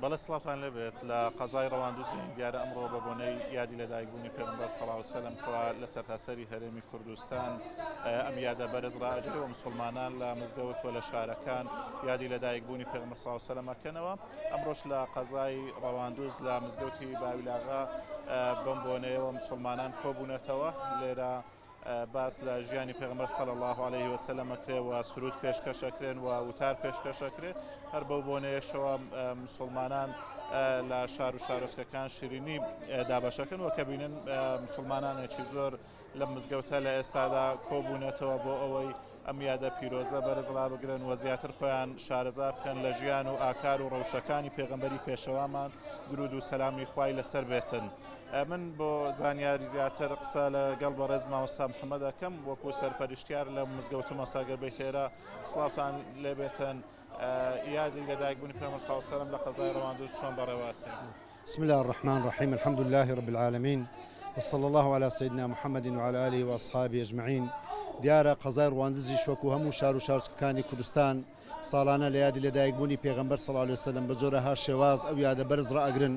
بەڵێ سڵاوتان لێبێت لە قەزای ڕەواندوزین دیارە ئەمڕۆ بە بۆنەی یادی لەدایکبوونی پێغەمبەر صلی الله علیه وسلم کەوا لە سەرتاسەری هەرێمی کوردستان ئەم یادە بەرز ڕائەگرێ و مسوڵمانان لە مزگەوت و لە شارەکان یادی لەدایکبوونی پێغەمبەر صلی الله علیه وسلم ئەکەنەوە ئەمڕۆش لە قەزای ڕەواندوز لە مزگەوتی باویلاغا بەم بۆنەیەوە مسوڵمانان کۆبوونەتەوە لێرە باس لە ژیانی پێغەمبەر صلی اللە علیه و سلم ئەکرێ و سرود پێشکەش ئەکرێن و وتار پێشکەش ئەکرێ هەر بەو بۆنەیەشەوە مسلمانان لە شار و شارۆچکەکان شیرینی دابەشەکەن و کە بینن مسلمانانێکی زۆر لە مزگەوتە لە ئێستادا کۆبوونەتەوە بۆ ئەوەی ئەم یادە پیرۆزە بەرز ڕابگرن و زیاتر خۆیان شارەزا بکەن لە ژیان و ئاکار و ڕەوشەکانی پێغەمبەری پێشەوامان درود و سەلامی خوای لەسەر بێتن. من بۆ زانیاری زیاتر قسە لەگەڵ بەڕێز مامۆستا محەممەد ئەکەم وەکو سەرپەرشتیار لە مزگەوتە مامۆستا گەر بەخێرە سڵاوتان لێبێتن یادی لەدایکبوونی پێغەمبەر صلی الله علیه و سلم لە قەزای ڕەواندوز چۆن بەڕێوەئەچێ؟ بسم اللە الرحمن الرحیم الحمد للە رب العالمین وصلی اللە علی سیدنا محمد وعلی آله واصحابه اجمعین دیارە قەزای ڕواندزیش وەکو هەموو شار و شارۆچکەکانی کوردستان ساڵانە لە یادی لەدایکبوونی پێغەمبەر صلی اللە علیه وسلم بە جۆرەها شێواز ئەو یادە بەرز ڕائەگرن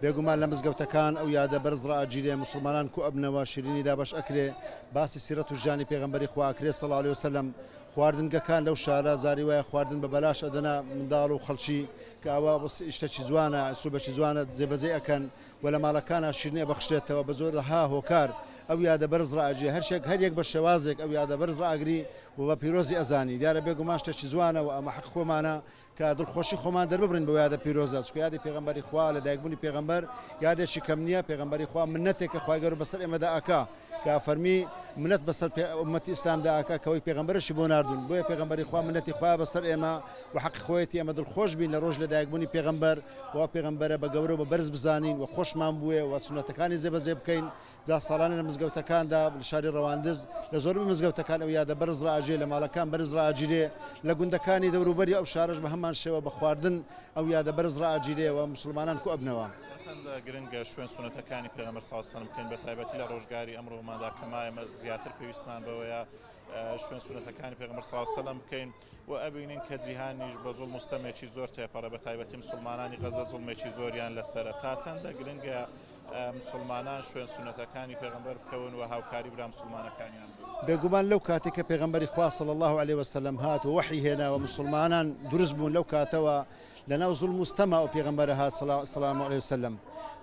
بێگومان لە مزگەوتەکان ئەو یادە بەرز ڕائەگیرێ موسڵمانان کۆئەبنەوە شیرینی دابەش ئەکرێ باسی سیرەت و ژیانی پێغەمبەری خوا ئەکرێ صلی اللە علیه وسلم خواردنگەکان لەو شارە جاری وایە خواردن بە بەلاش ئەدەنە منداڵ و خەڵکی کە ئەوە شتەکی جوانە ئسلوبەکی جوانە جێبەجێی ئەکەن و لە ماڵەکانا شیرنی ئەبەخشرێتەوە بە جۆرەها هۆکار ئەو یادە بەرز ڕائەگیرێ هەر شێک هەر یەک بە شێوازێک ئەو یادە بەرز ڕائەگری و بە پیرۆزی ئەزانی دیارە بێگومان شتەکی جوانە و ئەمە حەق خۆمانە کە دڵخۆشی خۆمان دەرببڕین بەو یادە پیرۆزە، چونکە یادی پێغەمبەری خوا، لەدایکبوونی پێغەمبەر یادێکی کەم نییە، پێغەمبەری خوا منەتێکە خوای گەورە بەسەر ئێمەدا ئەکا، کە فەرمی منەت بەسەر ئوممەتی ئیسلامدا ئەکا کەوەی پێغەمبەرشی بۆ ناردوون، بۆیە پێغەمبەری خوا منەتی خوایە بەسەر ئێمە و حەقی خۆیەتی ئێمە دڵخۆش بین لە ڕۆژی لەدایکبوونی پێغەمبەر و ئەو پێغەمبەرە بە گەورە و بە بەرز بزانین و خۆشمان بوێ و سوننەتەکانی جێبەجێ بکەین. جا ساڵانە لە مزگەوتەکاندا لە شاری ڕەواندز لە زۆربەی مزگەوتەکان ئەو یادە بەرز ڕائەگیرێ، لە ماڵەکان بەرز ڕائەگیرێ، لە گوندەکانی دەوروبەری ئەو شارەش بە هەمان شێوە بە خواردن ئەو یادە بەرز ڕائەگیرێ و موسڵمانان کۆئەبنەوە. چەندە گرنگە شوێن سوننەتەکانی پێغەمبەر صلی اللە علیە وسلم بکەین بە تایبەتی لە ڕۆژگاری ئەمڕۆماندا کە ما ئێمە زیاتر پێویستمان بەوەیە شوێن سوننەتەکانی پێغەمبەر صلی اللە علیە وسلم بکەین و ئەبینین کە جیهانیش بە زوڵم و ستەمێکی زۆر تێپەڕێ بە تایبەتی مسوڵمانانی غەزە زوڵمێکی زۆریان لەسەرە تا چەندە گرنگە مسوڵمانان شوێن سوننەتەکانی پێغەمبەر بکەون و هاوکاری برا مسوڵمانەکانیان بن. بێگومان لەو کاتەی کە پێغەمبەری خوا صلی اللە علیە وسلم هات و وەحی هێنا و مسوڵمانان دروست بوون لەو کاتەوە لەناو زوڵم و ستەما ئەو پێغەمبەرە هات صلی اللە علیە وسلم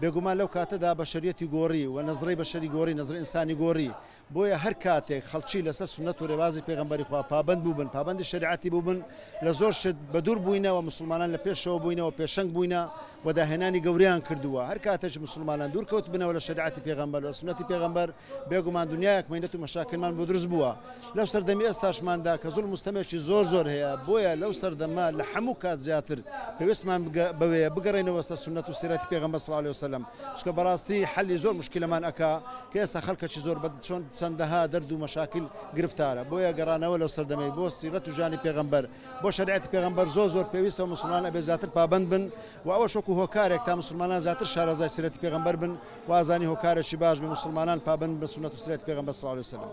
بێگومان لەو کاتەدا بەشەریەتی گۆڕی و نەزرەی بەشەری گۆڕی نەزرەی ئینسانی گۆڕی بۆیە هەر کاتێک خەڵکی لەسەر سوننەت و رێبازی پێغەمبەری خوا پابەند بووبن، پابەندی شەریعەتی بووبن، لە زۆر شت بەدوور بووینە و موسڵمانان لە پێشەوە بووینە و پێشەنگ بووینە و داهێنانی گەورەیان کردووە. هەر کاتێکش موسڵمانان دوور کەوتبنەوە لە شەریعەتی پێغەمبەر و سوننەتی پێغەمبەر، بێگومان دونیایەک مەینەت و مەشاکلمان بۆ دروست بووە. لەو سەردەمی ئێستاشماندا کە زوڵم و ستەمێکی زۆر زۆر هەیە، بۆیە لەو سەردەمە لە هەموو کات زیاتر پێویستمان بەوەیە بگەڕێینەوە سەر سوننەت و سیرەتی پێغەمبەر صلی اللە علیە وسلم، چونکە بەڕاستی حەلی زۆر موشکیلەمان ئەکا. کە ئێستا خەڵکەکی زۆر بە چۆن چەندەها دەرد و مەشاکیل گرفتارە بۆیە گەڕانەوە لەو سەردەمەی بۆ سیرەت و ژیانی پێغەمبەر بۆ شەریعەتی پێغەمبەر زۆر زۆر پێویستە و موسڵمانان ئەبێ زیاتر پابەند بن و ئەوەش وەکو هۆکارێک تا موسڵمانان زیاتر شارەزای سیرەتی پێغەمبەر بن و ئازانی هۆکارێکی باش بێ موسڵمانان پابەند بن بە سوننەت و سیرەتی پێغەمبەر صلی اللە علیە وسلم.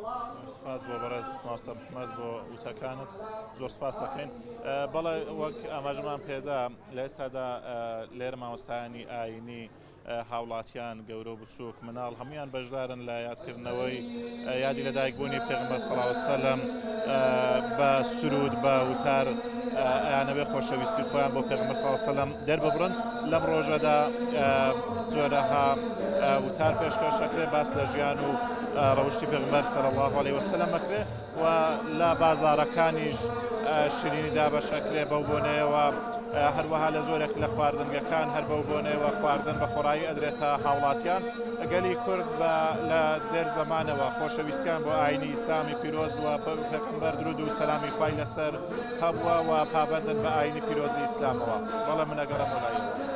سپاس بۆ بەڕێز مامۆستا محمد بۆ وتەکانت زۆر سپاس دەکەین. بەڵێ وەک ئاماژەمان پێدا لە ئێستادا لێرە مامۆستایانی ئایینی هاوڵاتیان گەورە و بچووک مناڵ هەمویان بەشدارن لە یادکردنەوەی یادی لەدایکبوونی پێغمبەر صلی الله علیه وسلم بە سرود بە وتار ئەیانەوێ خۆشەویستی خۆیان بۆ پێغمبەر صلی الله علیه وسلم دەرببڕن لەم ڕۆژەدا جۆرەها وتار پێشکەش ئەکرێ باس لە ژیان و ڕەوشتی پێغمبەر صلی الله علیه وسلم ئەکرێ و لە بازاڕەکانیش شیرینی دابەش ئەکرێ بەو بۆنەیەوە، هەروەها لە زۆرێک لە خواردنگەکان هەر بەو بۆنەیەوە خواردن بە خۆڕایی ئەدرێتە هاوڵاتیان. گەلی کورد بە لە دێر زەمانەوە خۆشەویستیان بۆ ئاینی ئیسلامی پیرۆز و پێغەمبەر درود و سەلامی خوای لەسەر هەبووە و پابەندن بە ئاینی پیرۆزی ئیسلامەوە. بەڵێ من ئەگەڕێمەوە لای ئێوە.